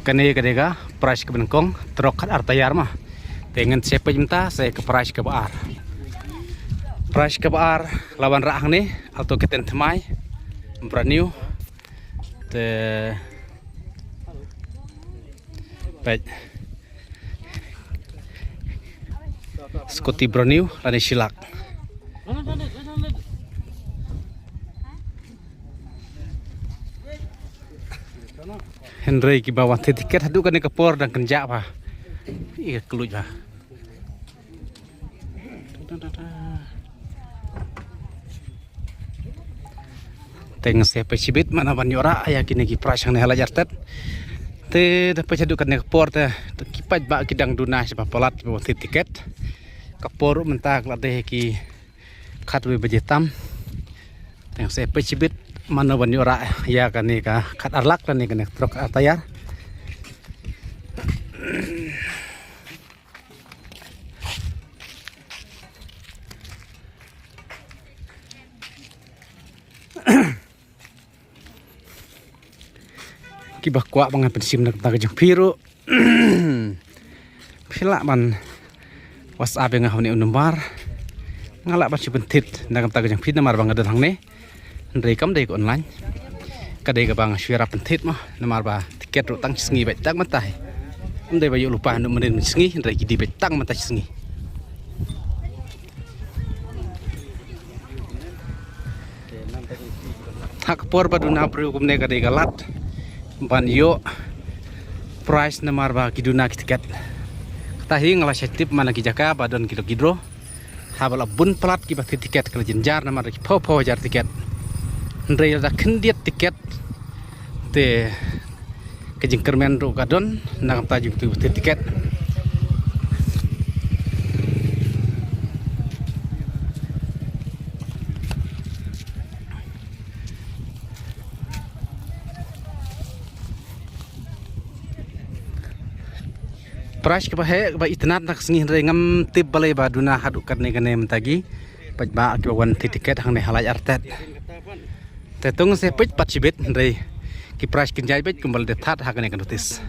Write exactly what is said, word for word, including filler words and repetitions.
Kane ka dei ka prize kaba nyngkong, trok khat ar tayar ma. Te ngan sa peit mynta sa ka prize kaba ar. Prize kaba ar la wanrah hangne, Alto K ten thymmai, brand new. Te peit. Scooty brand new lane shi lak. Hynrei kiba wan thied tiket haduh kane ka por dang kynjah bha. Ïa ka kluid bha. Te ngin sa peit shibit mano ban ïoh rah ïa kine ki prize hangne ha Laitartet. Te da peit haduh kane ka por te, te ki paidbah ki dang duna sha ba palat ba wan thied tiket. Ka por mynta ka la dei ki khatwei baje tam. Te ngin sa peit shibit mano ban ïoh rah ïa kane ka khat ar lak lane kane ka trok ar tayar. Kiba kwah ba ngan pynshim na ka bynta ka jong phi ruh, phi lah ban WhatsApp ïa nga ha une u number. Nga lah ban shu pynthied na ka bynta ka jong phi namar ba nga don hangne. Hynrei kam dei ka online, ka dei kaba nga shu ïarap pynthied mo, namar ba tiket ruh tang shi sngi beit tang mynta hi. Kam dei ba ïoh lypa hynrei mynnin shi sngi, hynrei ki dei beit tang mynta shi sngi. Ha ka por ba duna briew kumne ka dei ka lad ban ïoh prize namar ba ki duna ki tiket. Kata hi nga la shah tip man la ki jaka ba don ki lucky draw. Haba la bun palat kiba thied tiket ka la jynjar namar ki phew phew hajar tiket. Hynrei lada khyndiat tiket te ka jingkyrmen ruh ka don na ka bynta jong kitu kiba thied tiket. Prize kaba heh kaba itynnad na ka sngi hynrei ngam tip balei ba duna haduh katne kane mynta ki paidbah kiba wan thied tiket hangne ha Laitartet. Te to ngin sa peit pat shibit hynrei ki prize ki jai beit kumba la dei thad ha kane ka notice.